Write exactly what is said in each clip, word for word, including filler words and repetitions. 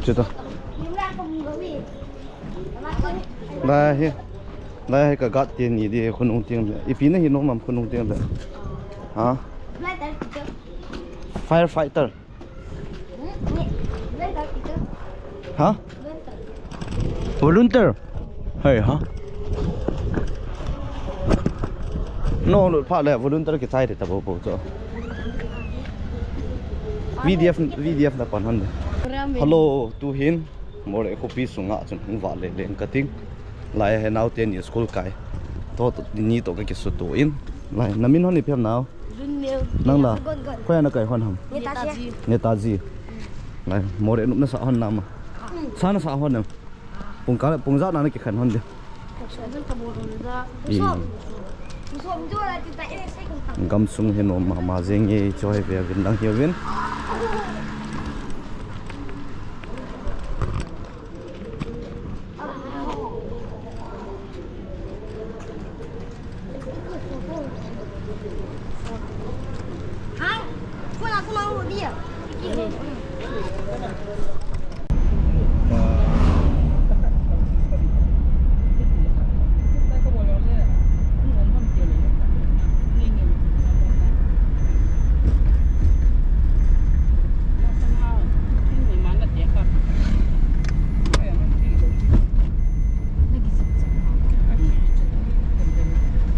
Chuta. Lai hi. Lai hi ka guard teni di khonung tieng le. Ipi nahi nom am khonung tieng le. Ha? Firefighter. Ha? Volunteer. Hei ha. No, no, pha le volunteer kichai de ta bo bo cho. V D F, V D F na pan han de. Hello, tu hin. Moreh khopi sunga chun hung vale leng kating. Lai hi naote ni school kai. To, to, ni to ka kisuto in. Lai, na min hon ipi ham nao? Lungneo. Nang la. Gon, gon. Koi a na kai hon ham? Netaji. Netaji. Lai, Moreh nop na sa hon nam a? Sa na sa hon nam? Pung kal, pung ijat na na kikhen hon di? I. Gamsung hi nom mama jing e, cho hi ve vin lang hi vin.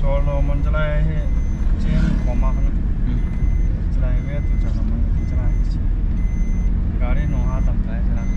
Cholo, mun chalai hi chen koma khan. Chalai ve tu chalai mun chalai hi chi. Gari nung ha tam tai chalai.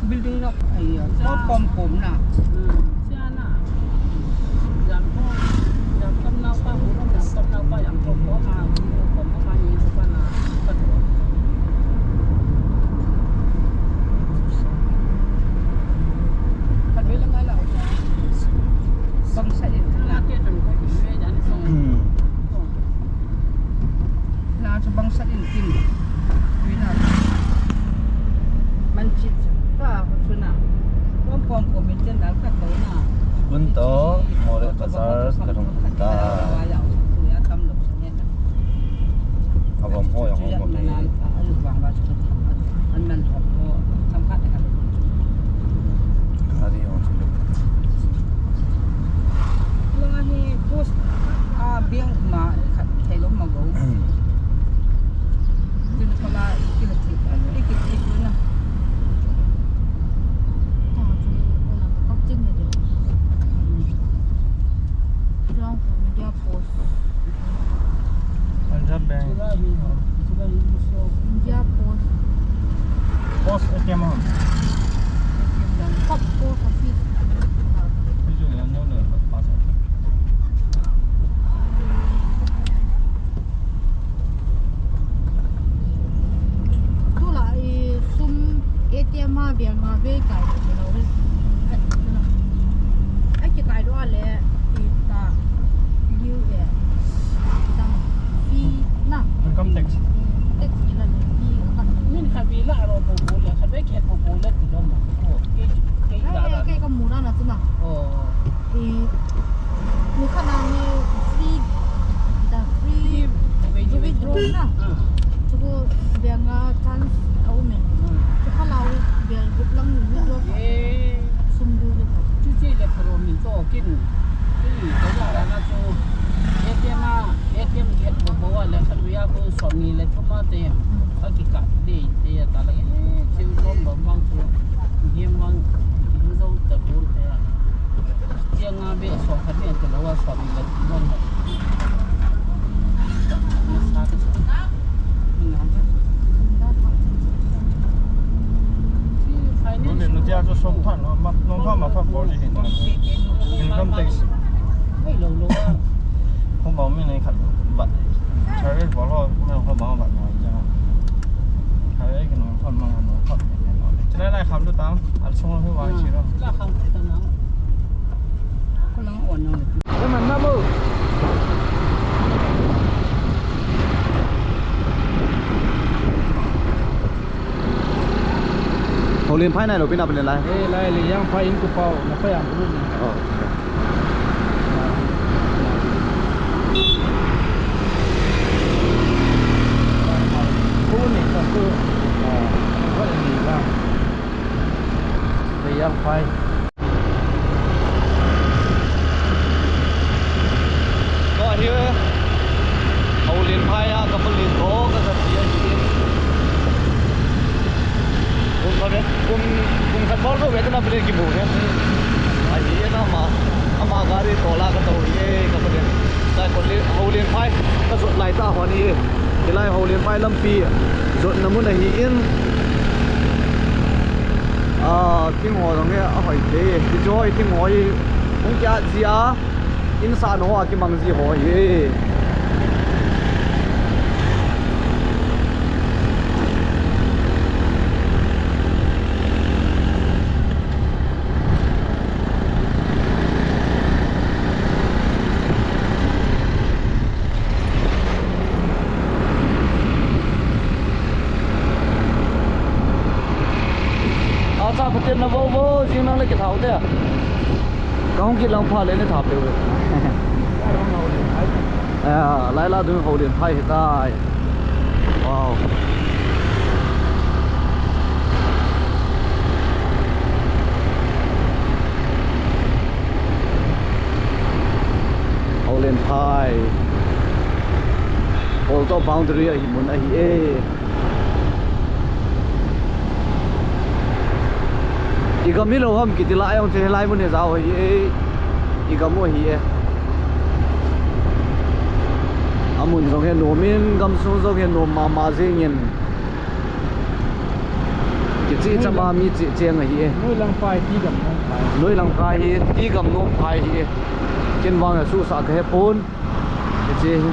Building lok ai, ko pom pom na. Hmm. La chu bang sat in tin. Tui na. Man chit chu. Ka ho chu na. Pom pom ko min chen dal khat lo na. Kun to, Moreh Bazar ka rung ta. Tui a tam lo sa ne na. A vom ho ya ho mo. An man ho ho. Tam khat ka. Gari ho chu. Langa hi post a bank ma khat thei lo ma go. Tin ka India Post. Post A T M ho. Sub Post Office. Hichu yang neo le pass. Tulai sum A T M a bank a vei kai lou. Ai, ai, kikai lou le, ita, U S, ita, fee, na. Income tax. Tax ni la le, fee, ka. Min khat vei la ro bo bo le, khat vei khat bo bo le, ti lo ma. Ko, ke, ke la la. Ai, ke ka mu na na tu na. Oh. Eh, ni khat na ni free, ita, free, free withdraw na. Ah. Chuko, bank a chance a um e. Ah. Chu kha lau bel gup lang ni jo. Eh. Sum du ni. Chu che le pharo min to kin. Kin to la la na chu. A T M a, A T M khat bo bo le khat vei a ko som ni le thum a te. A ki ka de te ta la. Eh, che lo lo bang chu. Ni mang. Ni zo ta bun te. Tiang a be so khat ni te lo so ni le. Nung ni nung tia chu som phat no, ma, nung phat ma phat bol ji hin. Income tax. Hei lo lo a. Home bang min nei khat vat. Service bol lo, min home bang vat no ja. Khai ei nung phat ma nung phat. Chulai lai kham lu tang, al sung lo hi wang chi lo. La kham ta na. Ko lang on no. Ka man na bo. Houlian phai nai lou pi na pen lai. Eh, lai le yang phai in ko pau, na phai ang ko ni. Oh. Ko ni sa ko. Ah, ko ni la. Le yang phai. Tua hi Houlian phai a ka pali ko ka ka tia hi. Kum khat, kum, kum khat bol ko ve na pali ki bu he. Ahi na ma, ama gari ko la ka to hi ka pali. Sai ko le Houlian phai ka jot lai ta hon hi. Hilai Houlian phai lampi jotna mun ahi in. Ah, thing ho jong hi ahoi thei. Hichu hoi thing ho hi hung kiat jia. In san ho a kimang ji ho hi. Acha, Pathen na vo vo, jing nang le kithau te. Ka hung kit lang pha le ni tha pe ve. Ah, lai la dung Houlian phai hi tai. Wow. Houlian phai. Paul to boundary ahi mun ahi e. I gam hilou ham kiti lai jong chu hilai mun hi jao hi e. I gam u ahi e. Amun jong hi nom in, gamsung jong hi nom mama jing in. Kichih chama mi chih cheng ahi e. Noilang phai, ti gam nom phai. Noilang phai hi, ti gam nom phai hi e. Ken vang a susah ka he pon. Kichih hi.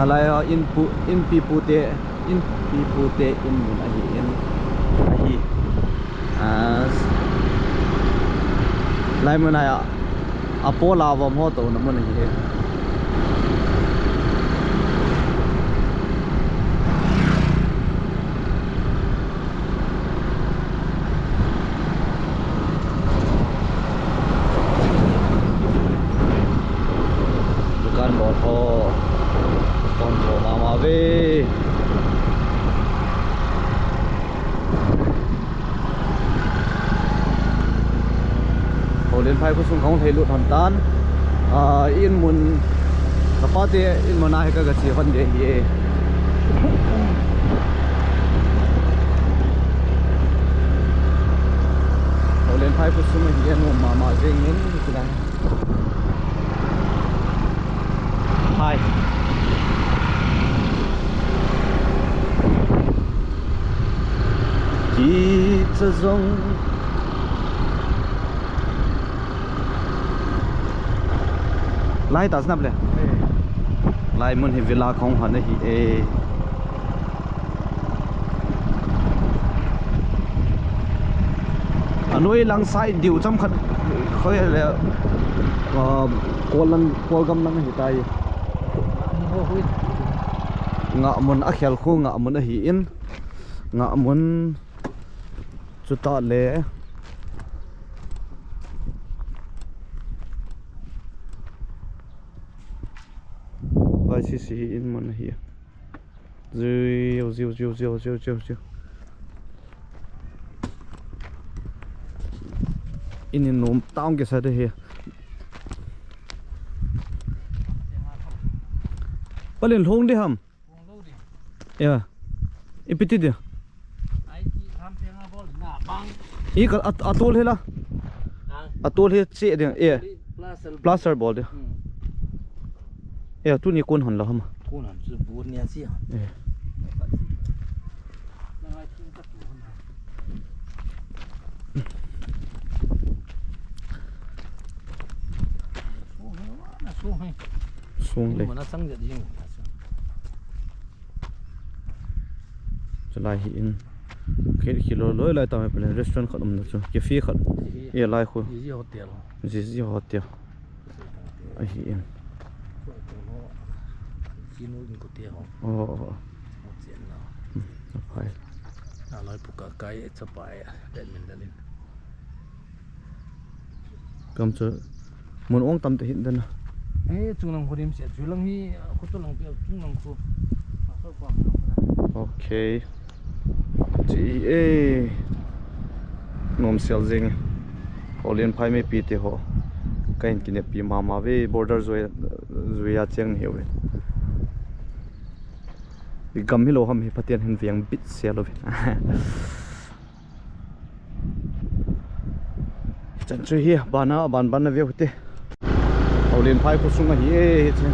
Alai a in pu, in pi pu te. In pi pu te in mun ahi in. Ahi. Ah, lai mun a, a po la vom ho to na mun ahi in. Dukan bol ho, kon ho mama ve. Houlian phai khosung kahung lhai lut hon tan. Ah, in mun, ka pa te in mun a hi ka ga che hon de hi e. Houlian phai khosung hi e, nom mama jing in, hi ti lai. Hai. Sezong. Lai ta snap le. Lai mun hi villa khong han ahi e. Anoi lang side diu cham khat khoi le, ah, Kol lang, Kolgam lang hi tai. Ngahmun a khel khu Ngahmun ahi in. Ngahmun chuta le. Vai sisi in man ahi. Ziu, ziu, ziu, ziu, ziu, ziu, ziu. Ini nom taung ke sa de hi. Palin lhong de ham. Ya. Ipi ti de. I ka at-, atol hi la. Atol hi che de. E. Plaster. Plaster bol de. Hmm. Ya, tuni kun han la ham. Kun han chu bu ni an si. E. Sung le. Mana sang jat jing. Chulai hi in. Khit khilo loi lai ta mai palen restaurant khat um na chu. Cafe khat. Cafe. E lai khu. Easy Hotel. Easy Hotel. Ahi in. Chinu in ko te ho. Oh, oh, oh. Chen na. Hmm, aphai. Na loi pu ka kai chapa e. Badminton in. Kam chu mun ong tam te hin den. Eh, chunglang khu dim se, chulang hi, khu chulang pe, chunglang khu. Okay. Chi e. Nom sel jing. Holian phai me pi te ho. Ka hin kine pi mama ve border zui, zui a cheng ni ve. I gam hi lo ham hi Pathian hin veng bit se lo ve. Chan chu hi, bana, ban, ban na veu te. Holian phai khu sung ahi e, hi che.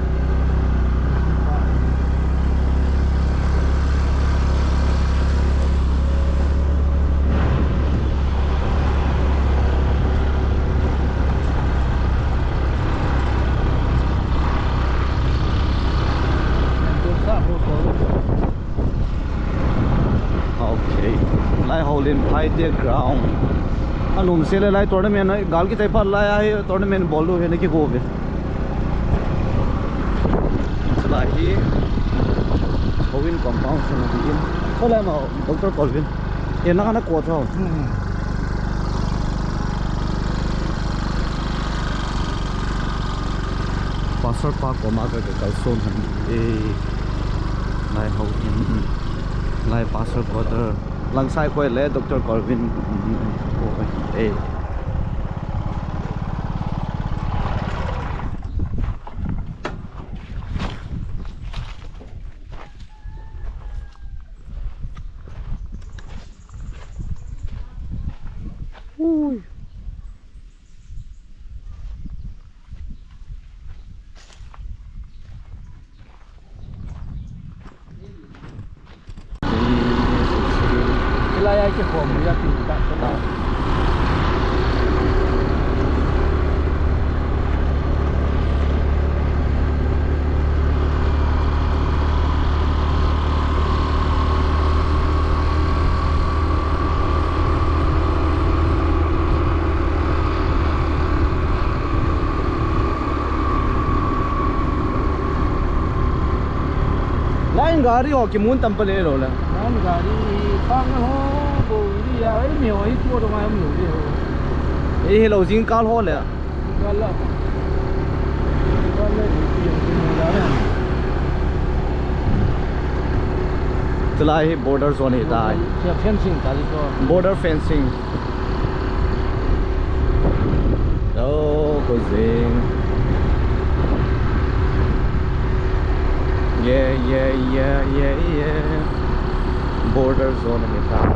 Okay. Lai Holian phai te ground. Anum se le lai tournament, gal kichai phat lai a hi tournament bol diu hi na kigo ve. Lai hi Holian compound sung ahi in. Ko lai ma Doctor Colvin. E na na ko chao. Hmm. Pastor pa koma ka, ka kalson han e. Lai Holian, lai Pastor quarter. Langsai koi le Doctor Colvin ko ahi e. Ui. Ilai ai ke khom ya ti ta ta. Line gari ho kimun tam pale lo la. Line gari park na ho ko ri ya, ei mi ho hi tu do ngai mi ho. Ei hi lo jing kal ho le. Kal la. Kal la ni ki ho la. Tulai hi border zone hi tai. Ya fencing kali ko. Border fencing. Oh, kuzing. Yeah, yeah, yeah, yeah, yeah. Border zone hi tai.